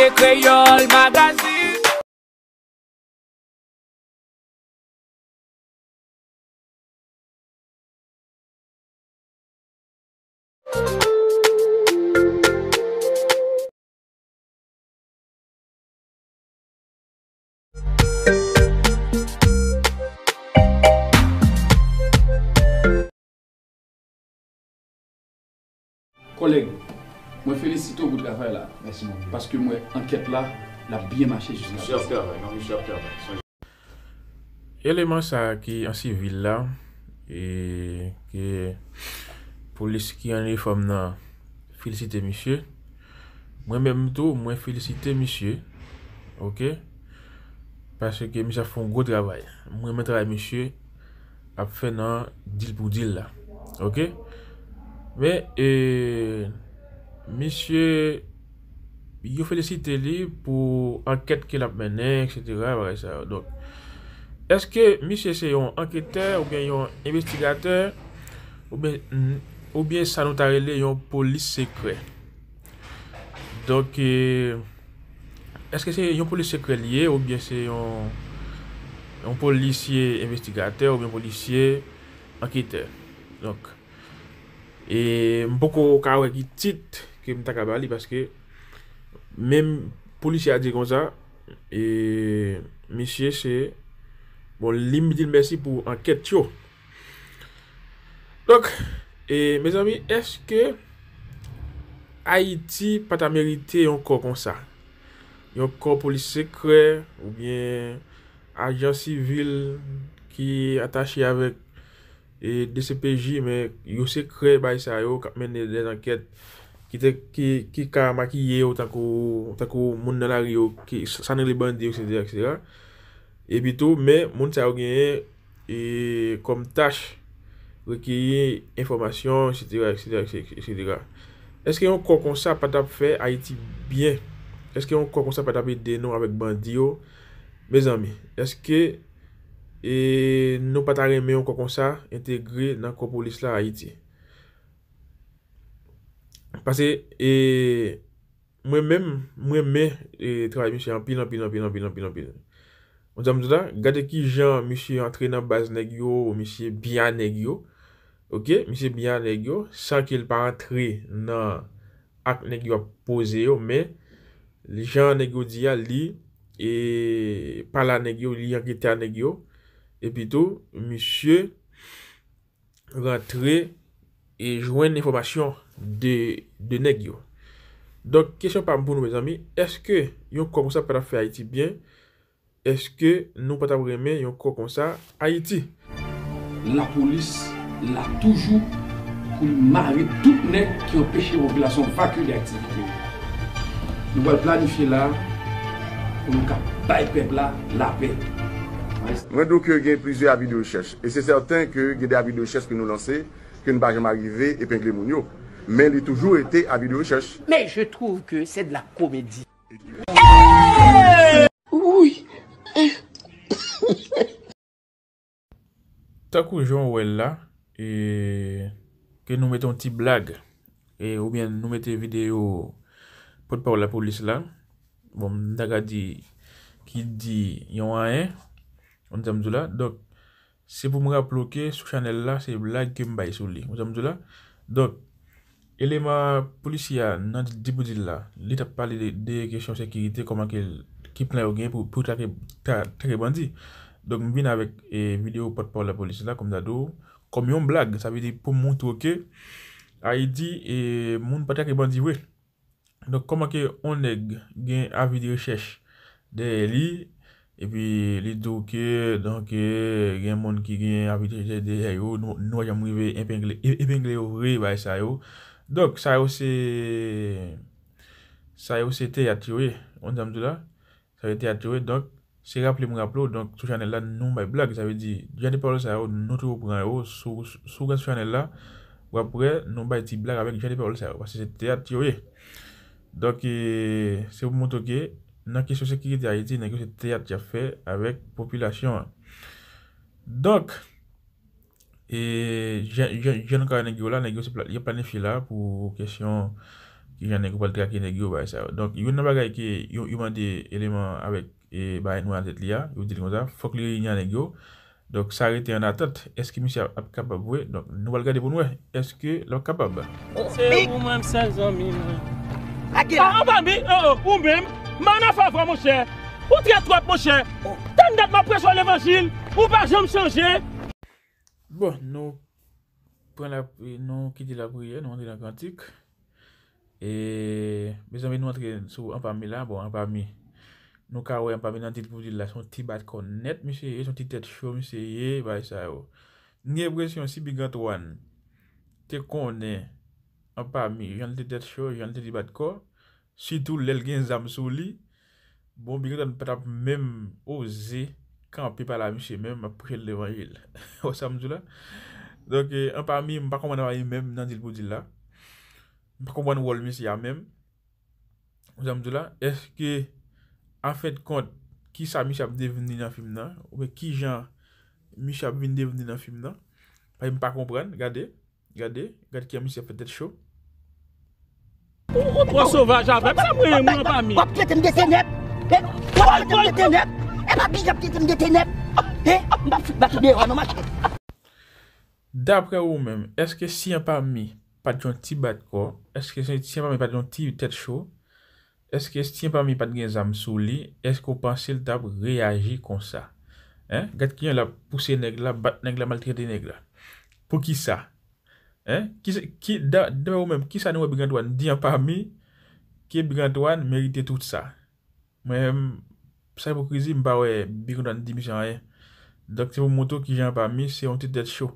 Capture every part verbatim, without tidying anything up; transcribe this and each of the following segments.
Kreyòl Magazine. Kòlèg, mwen felisite w pou travay la. Mèsi, mon vieux. Paske m wè ankèt la, l ap byen mache jiskaprezan. Misye ap travay, non, misye ap travay. Eleman sa a ki an sivil la, e ke polis ki an inifòm nan felisite misye. Mwen menm tou, mwen felisite misye. Oke? Paske misye ap fè yon gwo travay. Mwen renmen travay misye ap fè nan dil pou dil la. Oke? Men, e, misye, yo felisite li pou ankèt ke l ap mennen, etsetera, bagay sa yo. Donk, èske misye se yon anketè oubyen yon envestigatè oubyen, oubyen sa nou ta rele yon polis sekrè? Donk, e, èske se yon polis sekrè li ye oubyen se yon, yon polisye envestigatè oubyen polisye anketè? Donk, e m poko ka wè ki tit ke m ta ka ba li, paske menm polisye a di konsa, e misye se, bon, li m di l mèsi pou ankèt yo. Donk, e, mezanmi, èske Ayiti pa ta merite yon kò konsa? Yon kò polis sekrè oubyen ajan sivil ki atache avèk, e, D C P J, men yo sekrè, bagay sa yo, k ap mennen dèzankèt ki te, ki, ki ka makiye yo tankou, tankou moun nan lari yo, ki, sa n rele bandi yo, etsetera, etsetera. Epi tou, men moun sa yo genyen, e, kòm tach rekeyi enfòmasyon, etsetera, etsetera, etsetera. Èske yon kò konsa pa t ap fè Ayiti byen? Èske yon kò konsa pa t ap ede nou avèk bandi yo? Mezanmi, èske, e, nou pa ta renmen yon kò konsa entegre nan kò polis la Ayiti? Paske, e, mwen menm, mwen renmen, e, travay misye anpil, anpil, anpil, anpil, anpil, anpil. Ou sa m di w la, gade kijan misye antre nan baz nèg yo, misye byen a nèg yo. Oke, misye byen a nèg yo, san ke l pa antre nan ak nèg yo ap poze yo, men li, jan nèg yo di a, li, e, pale a nèg yo, li ankete a nèg yo, epi tou, misye rantre e jwenn enfòmasyon de, de nèg yo. Donk, kesyon pa m pou nou, mezanmi, èske yon kò konsa pa t ap fè Ayiti byen? Èske nou pa t ap renmen yon kò konsa Ayiti? Lapolis la toujou pou l mare tout nèg ki anpeche popilasyon vakile aktivite yo. Nou pral planifye la pou nou ka bay pèp la lapè. Mwen di w ke gen plizyè avi de rechèch. E se sèten ke gen de avi de rechèch ke nou lanse, ke n pa janm arive epengle moun yo. Men li toujou rete avi de rechèch. Mais je trouve que c'est de la comédie. Tankou jan w wè l la, e, ke nou mete yon ti blag, e, oubyen nou mete videyo pòtpawòl lapolis la. Bon, m ta ka di, ki di yon ayen, ou konn sa m di w la. Donk, se pou m raple w ke sou chanèl la, se blag ke m bay sou li. Ou konn sa m di w la. Donk, eleman polisye a nan di pou di l la, li t ap pale de, de kesyon sekirite, kòman ke l, ki plan yo gen pou, pou trake, tra-, trake bandi. Donk, m vin avèk, e, videyo pòtpawòl lapolis la, kòm m ta di w, kòm yon blag, sa vle di pou m montre w ke Ayiti, e, moun pa trake bandi vre. Donk, kòman ke yon nèg gen avi de rechèch dèyè li, epi li di w ke, donk, e, gen moun ki gen avi de rechèch dèyè yo, nou, nou pa janm rive epengle, e-, epengle yo vre, bagay sa yo. Donk, sa yo se, sa yo se teyat yo ye. Ou konn sa m di w la? Sa yo teyat yo ye. Donk, se raple m raple w, donk, sou chanèl la, nou bay blag. Sa vle di, jan de pawòl sa yo, nou toujou pran yo. Si w, si w gen sou chanèl la, w ap wè, nou bay ti blag avèk jan de pawòl sa yo. Paske se teyat yo ye. Donk, e, se pou montre w ke nan kesyon sekirite Ayiti, nèg yo se teyat y ap fè avèk popilasyon an. Donk, e, jan, jan, jan nou ka wè nèg yo la, nèg yo se pla-, y ap planifye la pou kesyon Kijan nèg yo pral trake nèg yo, bagay sa yo. Donk, youn nan bagay ke yo, yo mande eleman avèk, e, bagay nwa nan tèt li a, yo di l konsa, fòk li reyini a nèg yo. Donk, sa rete an atant. Èske misye ap, ap kapab vre? Donk, nou pral gade pou n wè. Èske l ap kapab? Se ou menm sèl zanmi m. Lage la. Ah, anpami, oh, oh, ou menm, m ann afè vre, monchè. Ou trè twòp, monchè. Oh. Tann dat m ap preche w levanjil, ou pa janm chanje. Bon, nou pran la, nou kite lapriyè, nou antre nan kantik. E, mezanmi, nou antre sou Anpami la. Bon, Anpami, nou ka wè Anpami nan dil pou dil la, se yon ti bat kò nèt misye ye, se yon ti tèt cho misye ye, bagay sa yo. M gen enpresyon si Big Antoine te konnen Anpami, jan l te tèt cho, jan l te ti bat kò, sitou lè l gen zam sou li, bon, Big Antoine pa t ap menm oze kanpe pale a misye menm, ap preche l levanjil. Ou wè sa m di w la? Donk, e, Anpami, m pa konprann Anpami menm nan dil pou dil la. M pa konprann wòl misye a menm. Ou sa m di w la? Èske, an fen de kont, kisa misye ap devni nan fim nan? Oubyen kijan misye ap vin devni nan fim nan? Paske m pa konprann. Gade, gade, gade kijan misye ap fè tèt cho. Ou, ou twò sovaj avè m, sa mwen menm, Anpami. W ap trete m de tenèb. Eh, w ap trete m de tenèb. E pa Big ap trete m de tenèb. Eh, m p ap fout bat ou deyò non, mache. Daprè ou menm, èske si Anpami pa t yon ti bat kò, èske si, si Anpami pa t yon ti tèt cho, èske si Anpami pa t gen zam sou li, èske w panse l t ap reyaji konsa? Hein? Gad kijan l ap pouse nèg la, bat nèg la, maltrete nèg la. Poukisa? Hein? Ki, ki, da, daprè ou menm, kisa nou wè Big Antoine di Anpami ke Big Antoine merite tout sa? Mwen menm, sa ipokrizi, m pa wè Big Antoine di misye anyen. Donk, se pou montre w kijan Anpami se yon ti tèt cho.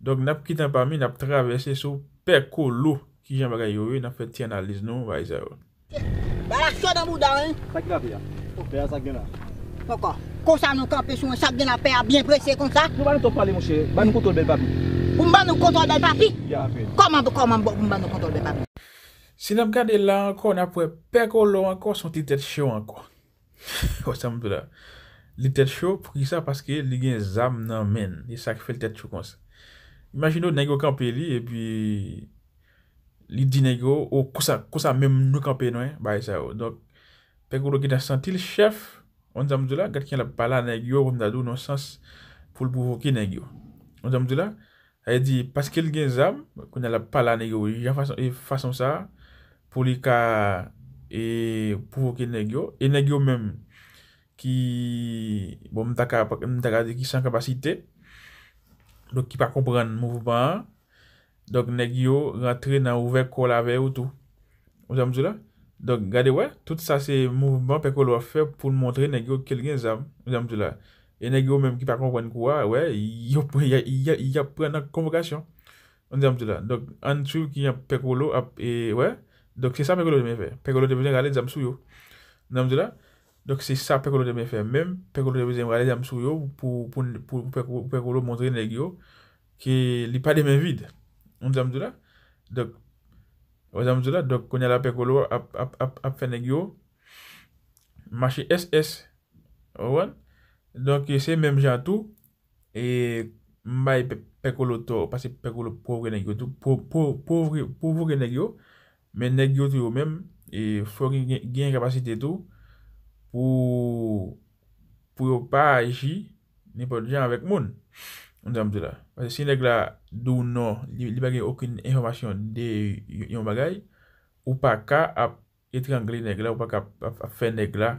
Donk, n ap kite Anpami, n ap travèse sou Pè Kolo, kijan bagay yo ye, n ap fè ti analiz nou, bagay sa yo. Bagay la cho nan bouda w, wi. Sa ki la pè a? Pè a, sa k gen la? Poko. Konsa nou kanpe sou mwen, sa k gen la, pè a byen prese konsa. Nou pa nan tan pale, monchè. Ban nou kontwòl Bèl Papi. Pou m ban nou kontwòl Bèl Papi? Ya, apèn. Kòman, kòman pou m ban nou kontwòl Bèl Papi? Si n ap gade la ankò, n ap wè Pè Kolo ankò, se yon ti tèt cho ankò. Wè sa m di w la? Li tèt cho, poukisa? Paske li gen zam nan men l. E sa k fè l tèt cho konsa. Imajine w, nèg yo kanpe li, epi li di nèg yo, o, konsa, konsa menm nou kanpe nou, en, bagay sa yo. Donk, Pè Kolo gentan santi l chèf, ou konn sa m di w la, gad kijan l ap pale a nèg yo, kòm m ta di w, nan sans pou l pwovoke nèg yo. Ou konn sa m di w la? Sa vle di, paske l gen zam, kounye a l ap pale a nèg yo, jan fason, e fason sa a, pou li ka, e, pwovoke nèg yo. E nèg yo menm ki, bon, m ta ka, m ta ka di ki san kapasite, donk ki pa konprann mouvman an, donk nèg yo rantre nan ouvè kò l avè yo tou. Ou sa m di w la? Donk, gade, wè, tout sa se mouvman Pè Kolo ap fè pou l montre nèg yo ke l gen zam. Ou sa m di w la? E nèg yo menm ki pa konprann kou a, wè, y ap, y a, y a, y ap pran nan konvokasyon. Ou sa m di w la? Donk, ann swiv kijan Pè Kolo ap, e, wè. Donk, se sa Pè Kolo te vle fè. Pè Kolo te vle rale zam sou yo. Ou sa m di w la? Donk, se sa Pè Kolo te vle fè menm. Pè Kolo te vle rale zam sou yo pou, pou, pou, pou Pè Ko-, Pè Kolo montre nèg yo ke li pa de men vid. Ou sa m di w la? Donk, ou sa m di w la? Donk, kounye a la, Pè Kolo ap, ap, ap, ap fè nèg yo mache S S. Ou konprann? Donk, se menm jan tou, e m bay Pè, Pè Kolo tò, paske Pè Kolo pwovoke nèg yo tou, pwo-, pwo-, pwovoke, pwovoke nèg yo, men nèg yo tou yo menm, e fò gen, gen, gen kapasite tou pou, pou yo pa aji nenpòt jan avèk moun. Ou sa m di w la? Paske si nèg la di w non, li, li pa gen okenn enfòmasyon de y-, yon bagay, ou pa ka ap etrangle nèg la, ou pa ka ap, ap, ap fè nèg la,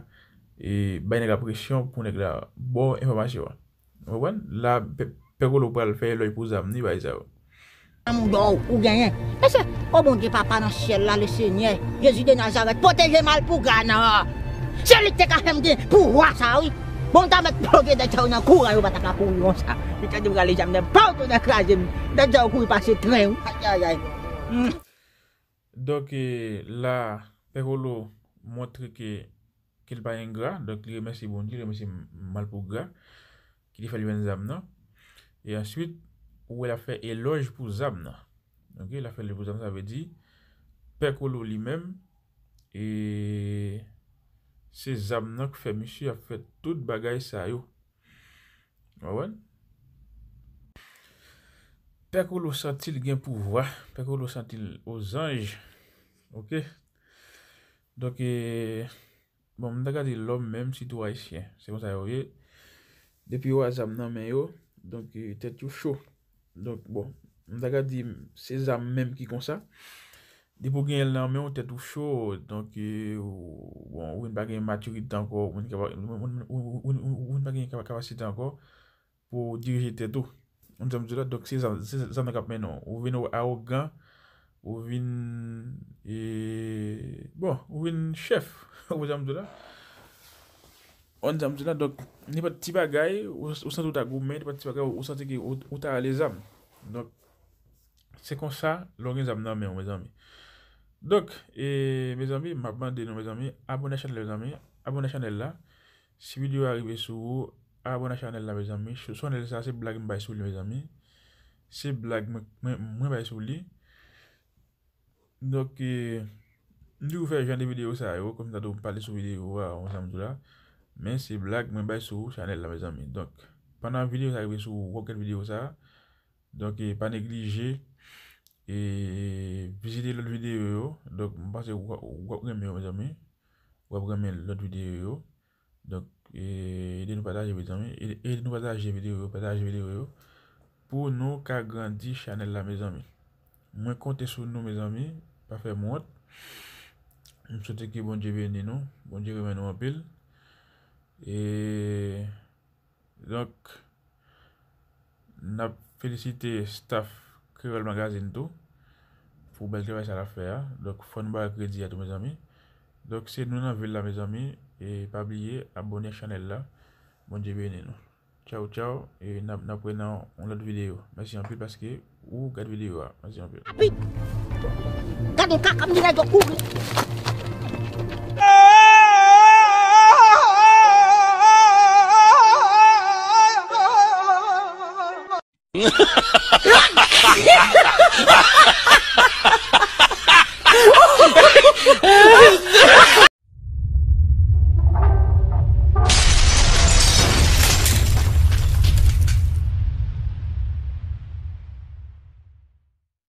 e bay nèg la presyon pou nèg la ba w enfòmasyon an. Ou konprann? La, Pè, Pè Kolo pral fè elòj pou zam ni bagay sa yo. Nan mouda w, ou genyen. Mesye, o Bondye Papa nan syèl la, Lesenyè, Jezi de Nazarèt, pwoteje m Alpougra nan. Se li ki te ka fè m gen pouvwa sa, wi. Bon, m ta mèt ploge nèg sa yo nan kouran, yo pa ta ka kouri konsa. Li te di m rale zam nan, pa w tounen kraze m. Nèg sa yo kouri pase tren, wi. Ayayay. Hmm. Donk, e, la, Pè Kolo montre ke, ke l pa engra. Donk, li remèsye Bondye, li remèsye M-, Malpougra ki te fè l jwenn zam nan. E answit, ou wè l ap fè elòj pou zam nan. Oke, l ap fè elòj pou zam nan, sa vle di, Pè Kolo li menm, e se zam nan k fè misye ap fè tout bagay sa yo. Ou konprann? Pè Kolo santi l gen pouvwa. Pè Kolo santi l ozanj. Ok. Donk, e, bon, m ta ka di lòm menm, sitou ayisyen. Se konsa yo ye. Depi yo a zam nan men yo, donk, e, tèt yo cho. Donk, bon, m ta ka di se zam menm ki konsa. Depi w genyen l nan men w, tèt ou cho, donk, e, ou, bon, ou vin pa gen matirite ankò, ou vin kapa-, ou, ou, ou, ou, ou vin pa gen kapa-, kapasite ankò pou w dirije tèt ou. Ou konn sa m di la? Donk, se zam, se zam nan k ap mennen w. Ou vin awogan, ou vin, e, bon, ou vin chèf. Ou konn sa m di la? Ou konn sa m di la? Donk, nenpòt ti bagay, ou, ou santi w ta goumen, nenpòt ti bagay, ou santi ke ou, ou ta ale zam. Donk, se konsa, lè w gen zam nan men w, mezanmi. Donk, e, mezanmi, m ap mande nou, mezanmi, abòne chanèl la, mezanmi. Abòne chanèl la. Si videyo a rive sou ou, abòne a chanèl la, mezanmi. Ch-, chanèl sa, se blag m bay sou li, mezanmi. Se blag mwen, mwen, mwen bay sou li. Donk, e, m toujou fè jan de videyo sa yo, kòm tande m pale sou videyo a, ou konn sa m di w la. Men se blag mwen bay sou chanèl la, mezanmi. Donk, pandan videyo sa rive sou ou, w ap gade videyo sa, donk, e, pa neglije, e, vizite lòt videyo yo. Donk, m panse w, w ap renmen yo, mezanmi. W ap renmen lòt videyo yo. Donk, e, ede nou pataje, mezanmi. Ede, ede nou pataje videyo yo, pataje videyo yo. Pou nou ka grandi chanèl la, mezanmi. Mwen konte sou nou, mezanmi. Pa fè m wont. M swete ke Bondye beni nou. Bondye renmen nou anpil. E, donk, n ap felisite staff Kreyòl Magazine tou pou bèl travay sa l ap fè a. Donk, fò nou ba yo kredi a tou, mezanmi. Donk, se nou nan vil la, mezanmi. E pa bliye, abòne chanèl la. Bondye beni nou. Tchaw, tchaw. E n ap, n ap wè nan yon lòt videyo. Mèsi anpil paske ou gad videyo a. Mèsi anpil. Gad yon kaka m di nèg yo kouri.